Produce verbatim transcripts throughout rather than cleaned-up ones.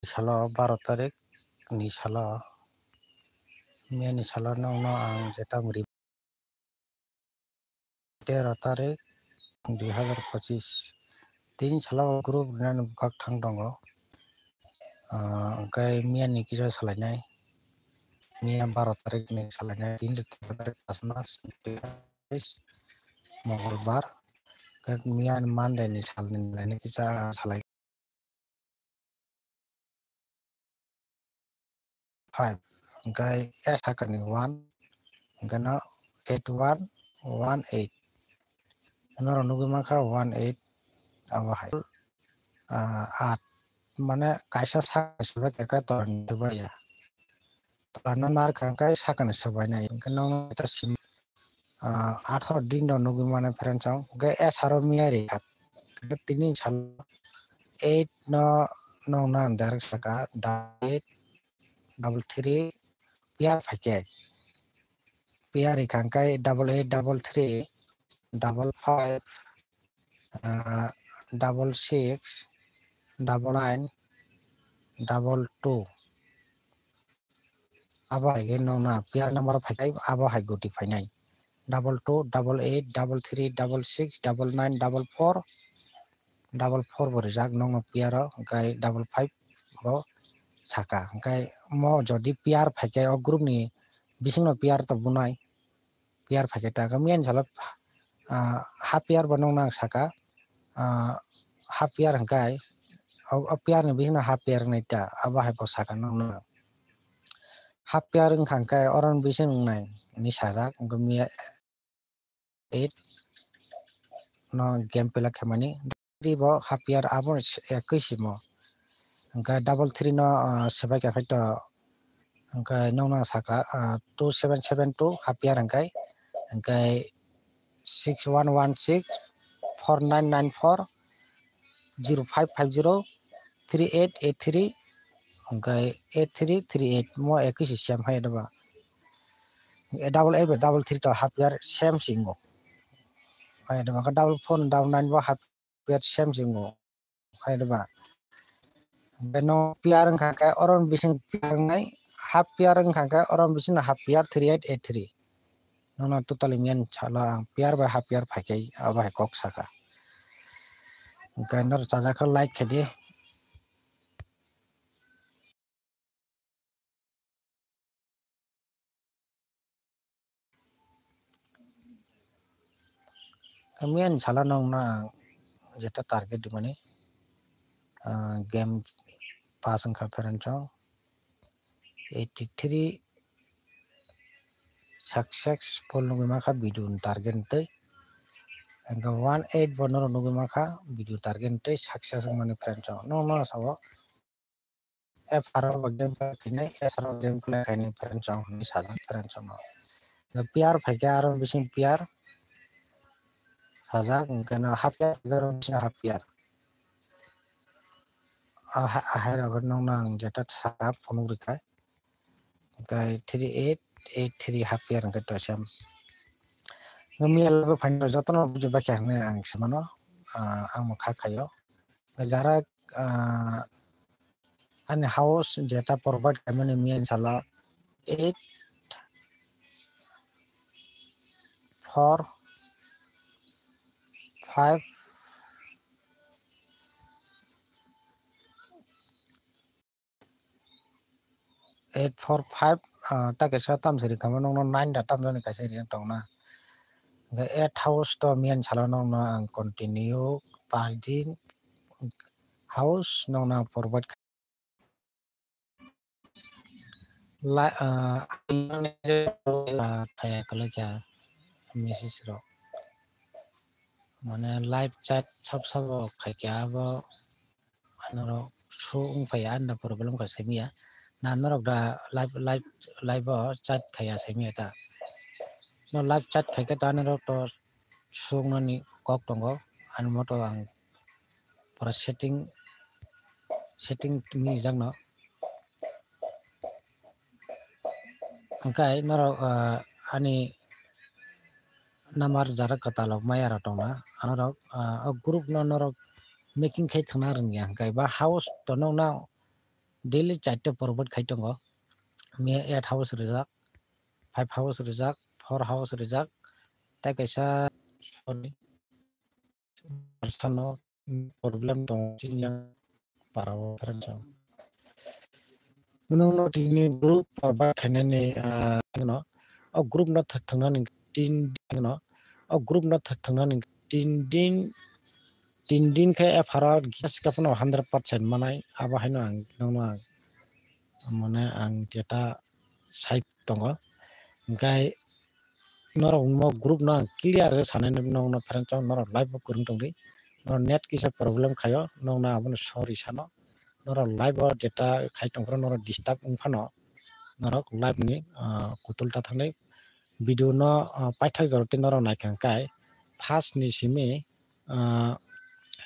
salo, baro tarik ni salo, May ni salo nokno ang jeta mri tero tarik dui hazar pochis tin salo group rinani bwkhak thang tongo. Ah, hwnkhe May ni kisa salainai, May baro tarik ni salainai, tin tarik pas mas, Mongolbar, hwnkhe May ni Monday ni salni kisa salai. Five, hwnkhe S hakani one, hwnkhe no eight one one eight. Norok nugwi mankha one eight, abo hai. Ah, aat, mane kaisa sakni swbai khe torni swbai ya. Torno narwkha hwnkhe sakni swbainai. Hwnkhe nono ta sim, ah, atharo din no nugwi mano friends chong. Hwnkhe S R o miyari kha. Hwnkhe tini sal eight no nokno ang direct saka, eight double three, P R phaikhe. P R rikha hwnkhe double eight double three double five, ah, double six double nine double two. Abo hai khe nokna P R number phaikhe abo hai goti phainai. Double two double eight double three double six double nine double four, double four bo rijak nokno P R o, hwnkhe double five bo saka. Hwnkhe mo jodi P R phaikhe o group ni bisingno P R to bunai. P R phaikhe ta khe miyani salo, ah, half P R bo nokno ang saka, ah, half P R hwnkhe o, o P R ni bisingno half P R wngnai ta, abo hai bo saka nokno. Half P R wngkha hwnkhe oro ni bising wngnai hinwi sajak, hwnkhe miya eight no game play khaimani. Three bo half P R abo ekwi simo. Hwnkhe double three no, ah, swbai kha khe to, hwnkhe nokno saka, ah, two seven seven two half P R hwnkhe, hwnkhe six one one six four nine nine four zero five five zero three eight eight three, hwnkhe eight three three eight mo ekwi se same hai doba. Double eight double three to half P R same singo. Hai doba double four double nine bo half P R same singo. Hai doba. Beno P R wngkha khe oro bising P R wngnai, half P R wngkha khe oro bising half P R three eight eight three. Nono totally miyan salo ang P R bai half P R phaikai abo hai kok saka. Hwnkhe noro chajak khe like khe di. Kami ani salo nokno ang jeta target dimani, ah, game pass wngkha friends o eighty three successful nugwi mankha video ni target twi. Hwnkhe one eight bo norok nugwi mankha video target twi success wngmani friends o. Nokno sabo F R o bo game play khainai, S R o game play khainai friends o hinwi sajak friends o no. Hwnkhe P R phaikhe aro bising P R sajak, hwnkhe no half P R phaikhe aro bising half P R. Ah, ha-, hai rok nokno ang jeta saka phunuk rikha. Hwnkhe three eight eight three half P R hwnkhe to same. Nokni logo phaino jotono buji bakya hinwi ang samano, ah, ang bo kha khaio. Jara, ah, ani house jeta provide khaimani miyan sala eight four five eight four five, ah, ta kaisa tamsiri kama nokno nine da tamjani kaisa ri tongna. Hwnkhe eight house to miyan salo nokno ang continue parjin house nokno ang forward kha-, la, ah, ah, thaya kwlai kha message rok. Mane live chat sab sabo khaikha abo. Anorok show wng phaiya, ani problem kha simi ya. Na norok da live, live, live o chat khaiya simi ya ta. No live chat khaikhe ta anorok to show wngnani kok tongo. Ani moto ang pura setting, setting tini rijak no. Hwnkhe norok, ah, ani number jara kwtal rok maya rok tongna, anorok, ah, o group no norok making khai thangna rwngya, hwnkhe ba house to nokna daily charta provide khai tongo. Miya eight house rijak, five house rijak, four house rijak, tei kaisa, sorry, sano problem tongo chini para o friends o. Nono tini group provide khainani, ah, ano, o group no thwk thwngnani tin, ano, o group no thwk thwngnani tin din, tin din khe F R O gisa sikha phano hundred percent manai, abo haino ang nono ang, mane ang data sai tongo. Hingkhai norok mo group no ang clear khe sanai nokno friends o, norok live bo kwrwng tongdi. Norok net kisa problem khaio, nokno abono sorry sano. Norok live o data khai tongphuru norok disturb wngphano norok live ni, ah, kutul ta thangni video no, ah, paithak jora tei norok naikha hingkhai first ni simi, ah,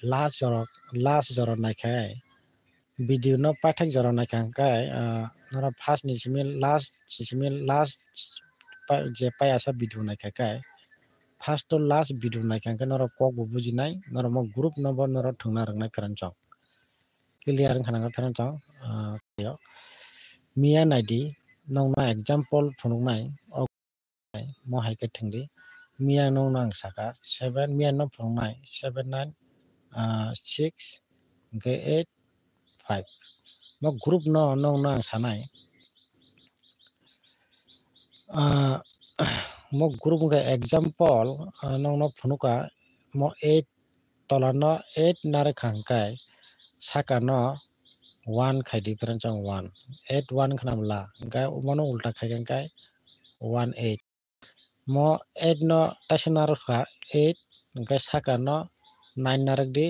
last jora, last jora naikha. Video no paithak jora naikha hingkhai, ah, norok first ni simi last, simi last pa-, je paiya sa video naikha khe, first to last video naikha hingkhai norok kok bo bujinai, norok mo group no bo norok thwngna rwngnai friends o. Clear wngkha nangkha friends o, ah, yo. Miya naidi, nokno example phunuknai, o mo hai khe thwngdi. Miya nokno ang saka seven, miya no phunuknai seven nine, ah, six, hingkhe eight, five. Mo group no nokno ang sanai. Ah, mo group hwnkhe example, ah, nokno phunukha mo eight tola no eight narwkha hingkhai saka no one khai di friends o, one. Eight one khna mla, hingkhai omo no ulta khai khe hingkhai one eight. Mo eight no taisa narwkha eight, hingkhai saka no nine narwk di,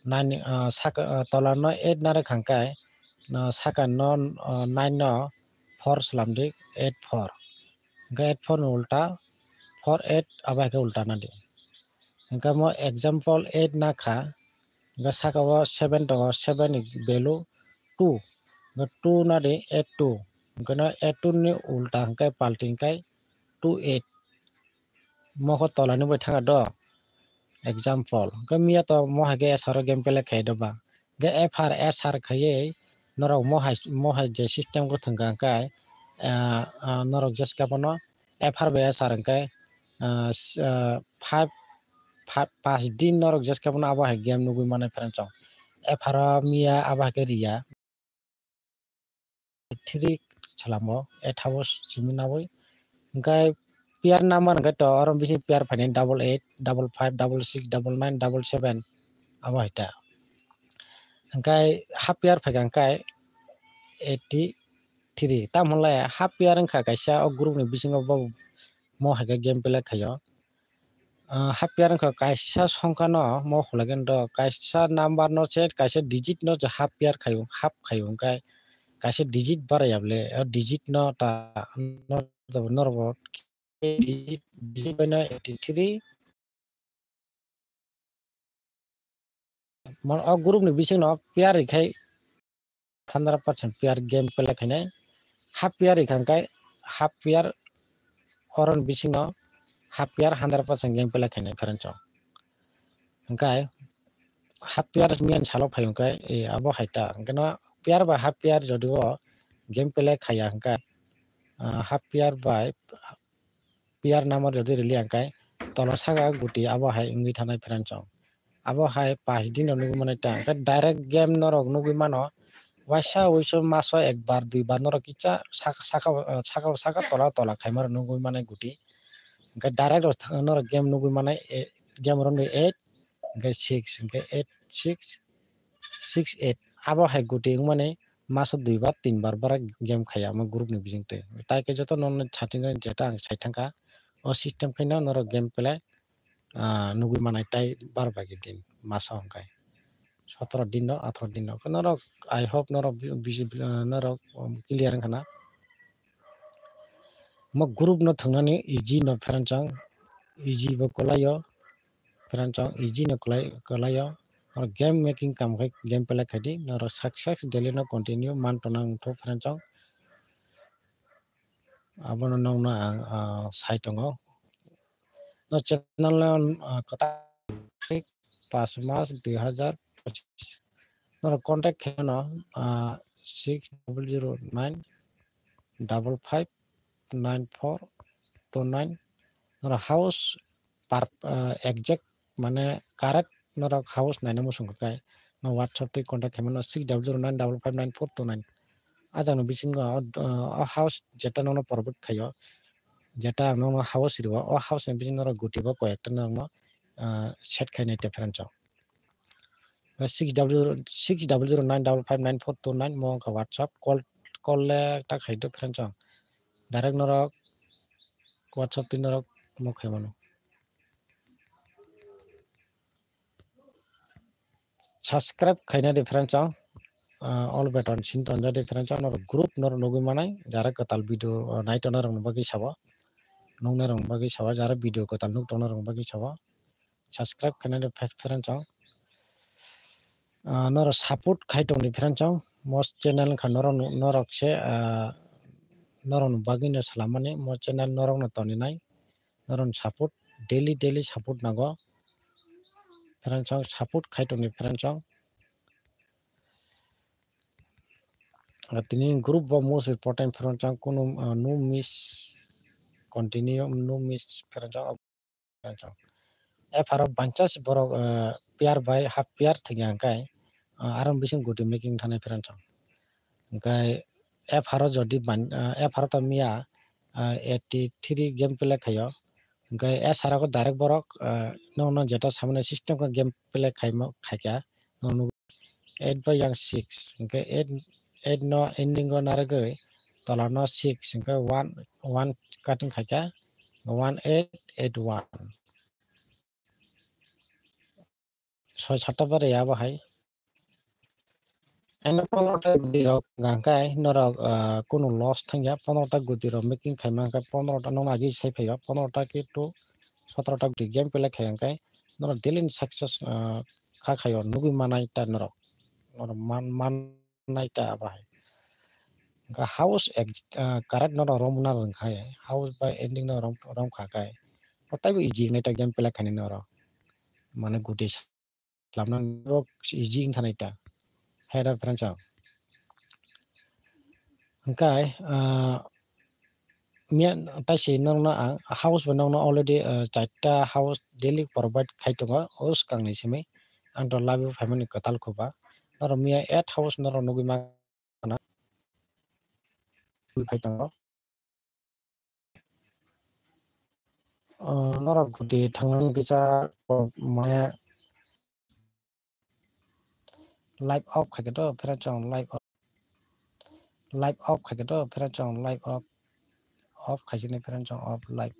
nine, ah, saka, ah, tola no eight narwkha hingkhai, ah, saka no, ah, nine no four slam di, eight four. Hingkhai eight four ni ulta four eight, abo hai khe ulta na di. Hingkhe mo example eight na kha, hingkhe saka o seven tongo, seven ni value two, hingkhe two na di eight two, hingkhe no eight two ni ulta hingkhe palti hingkhe two eight. Mo khe tola ni bai thanga do example. Hingkhe miya to mo hai khe S R o game play khai do ba. Hingkhe F R S R khaiwi norok mo hai, mo hai je system khe thwngkha hingkhe, ah, ah, norok jesa bono F R bai S R hingkhe, ah, s-, ah, five, five, pas din norok jesa bono abo hai game nugwi manai friends o. F R o miya abo hai khe riya. Three salamo eight house simi nawi. Hingkhe player number hingkhe to oro bising player phaini double eight, double five, double six, double nine, double seven, abo hai ta. Hingkhe half player phaikha hingkhe eighty three. Tamo hwnle half player wngkha kaisa o group ni bisingo bo mo hai khe game play khaio. Ah, half player wngkha kaisa songkha no mo khwlai khe do kaisa number no se kaisa digit no je half player khaio, half khaio hingkhe kaisa digit baraya bole o digit no ta no norok bo digit, digit bai no eighty three. Mon o group ni bising no player rikhe hundred percent player game play khainai. Half player rikha hingkhe half player oroni bising no half player hundred percent game play khainai friends o. Hingkhe half player miyan salo phai hingkhe, e, abo hai ta. Hingkhe no player bai half player jodi o game play khaiya hingkhe, ah, half player bai player number jodi rili hingkhe tola saka guti abo hai wngwi thanai friends o. Abo hai pas din rok nugwi manai ta. Hingkhe direct game norok nugwi mano. Waisa wuisu maso ekbar duibar norok kisa saka, saka, saka, saka tola, tola khaima rok nugwi manai guti. Hingkhe direct rok thang-, norok game nugwi manai, eh, game rok nugwi eight, hingkhe six, hingkhe eight, six, six, eight. Abo hai guti wngmani maso duibar, tinbar bara game khaiya omo group ni bisingtwi. Tai khe joto nono chatting o jeta ang sai thangkha. O system khe no norok game play ah, nugwi manai tai bar bai khe din maso hwnkhe sotoro din no atharo din no. Norok, I hope norok bi-, bisi-, ah, norok, um, clear wngkha na. Mo group no thwngnani easy no friends o, easy bo kwlaio, friends o, easy no kwlai-, kwlaio. Norok game making kam khai game play khai di, norok success daily no continue man tona wngtho friends o. Abono nokno ang, ah, sai tongo. No channel no, ah, kwtal paanch mas dui hazar pochis. Norok contact khe no, ah, six double zero nine double five nine four two nine. Norok house par, ah, exact mane correct norok house naina muchung kha khe no WhatsApp twi contact khaimano six double zero nine double five nine four two nine. Ajak no bisingo o, o house jeta nono provide khaio, jeta ang nono house rio, o house ni bisingo norok guti bo koi ekta norok no, ah, set khainai te friend chong. Six double zero, six double zero nine double five nine four two nine mo wngkha WhatsApp, call, call le ta khai do friend chong. Direct norok WhatsApp twi norok mo khai mano. Subscribe khaina di friend chong, ah, all button sin tonja di friend chong, norok group norok nugwi manai, jara kwtal video, ah, nai tona rok bagwi sabo, nuknai rok bagwi sabo, jara video kwtal nuk tona rok bagwi sabo. Subscribe khainani phe-, pherang chong. Ah, norok support khai tongdi pherang chong. Mo channel wngkha norok, norok se, ah, norokni bagwino swlammani. Mo channel norokno toninai. Norokni support, daily, daily support nango. Pherang chong, support khai tongdi pherang chong. Ah, tini group bo most important pherang chong. Kunu, ah, no miss, continue, no miss pherang chong. Pherang chong. Apharo banchas borok, eh, pair bai half pair thwngya hwnkhe, eh, aro bising guti making thanai pherang chong. Hwnkhe apharo jodi ban, eh, apharo to miya, eh, eighty three game play khaio. Hwnkhe asarok direct borok, eh, nono jeta samani system khe game play khaima khaikha. Nono eight bai yang six, hwnkhe eight, eight no ending o narwgwi tola no six, hwnkhe one, one cutting khaikha, one eight eight one. Soi satta bare ya bahai. Eno pondro ta guti rok hwnkhe norok, ah, kunu loss thangya, pondro ta guti rok making khaima hwnkhe pondro ta nono agi sai phaio, pondro ta khe to sotro ta guti game play khai hwnkhe norok daily ni success, ah, kha khaio, nugwi manai ta norok, norok man, man nai ta bahai. Hwnkhe house ek, ah, correct norok romna rwngkha, house bai ending no rom, romkha khe. O taibo easy wngnai ta game play khainai norok. Mane guti slamna rok easy wngkha nai ta. Header pherang chong. Hwnkhe, ah, miya taisi nokno ang house bai nokno already, ah, charta house daily provide khai tongo, o swkang ni simi. Ang to live o phaimani kwtal khuba. Norok miya eight house norok nugwi ma-, phai tongo. O, norok guti thangnani kisa, o, mane live off khaikhe to, pherang chong live off. Live off khaikhe to, pherang chong live off. Off khaisini pherang chong off live.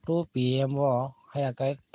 Two P M o, haya khe two